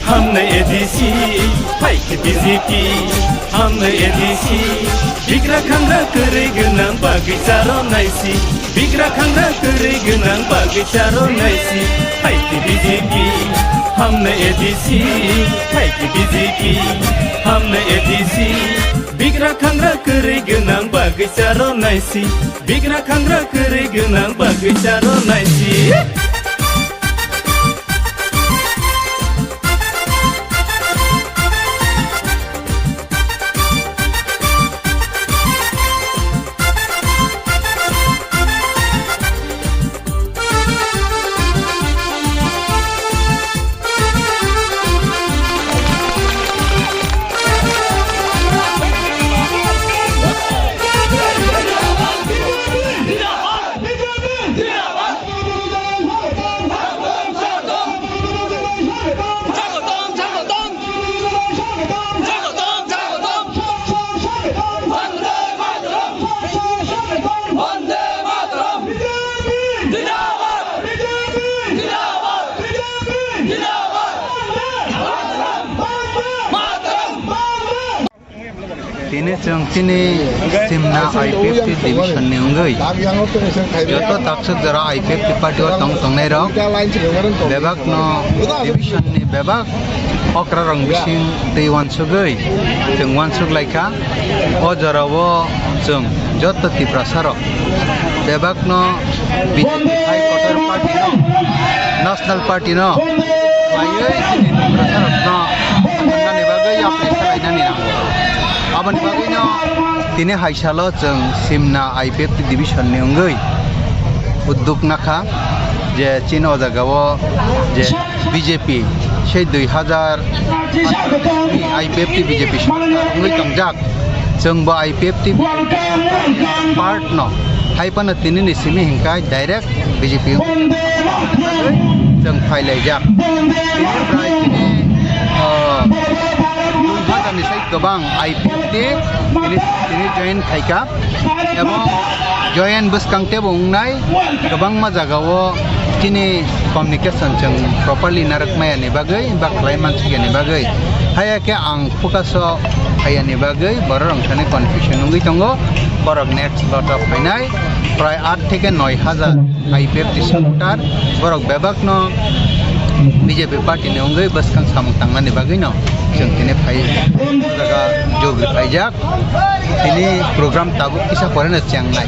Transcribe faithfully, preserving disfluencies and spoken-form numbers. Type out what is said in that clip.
Hamnai A D C, phaikhe B J P. Hamnai A D C, bigra khangra kwrwi gwnang bagwi charo naisi. Bigra khangra kwrwi gwnang bagwi charo naisi. Phaikhe B J P. Hamnai A D C, phaikhe B J P. Hamnai A D C, bigra khangra kwrwi gwnang bagwi charo naisi. Bigra khangra kwrwi gwnang bagwi charo naisi. Tini chwng chini Simna I P F T division ni wngwi joto taksuk jora I P F T party o tong tongnai rok bebak no division ni bebak okra rok bising twi uansugwi chwng uansuk laikha. O jora o chwng joto Tiprasa rok bebak no B J P hai kotor party no, national party no, laiwi chini Tiprasa rok no thangna ni bagwi yapri salainani nango. Aboni bagwino tini hai salo chwng Simna I P F T division ni wngwi udduk nakha je chini o jaga o je B J P sei dui hazar I P F T B J P sorkar wngwi tongjak, chwng bo I P F T part no, hai phano tini ni simi hingkha direct B J P chwng phailaijak. Tini prai tini, ah, dui hazar ni sai kwbang I P F T tini, tini join khaikha, ebo join bwskang tebo wngnai kwbangma jagao chini communication chwng properly narwk maya ni bagwi ba khlai mansukya ni bagwi. Haya khe ang focus o phaiya ni bagwi borok rok thani confusion wngwi tongo. Borok next lot o phainai prai aat theke noi hazar I P F T supporter, borok bebak no B J P party ni wngwi bwskang samung tangnani bagwi no chwng tini phai jaga jogri phaijak. Tini program tabuk kisa pore no chengnai.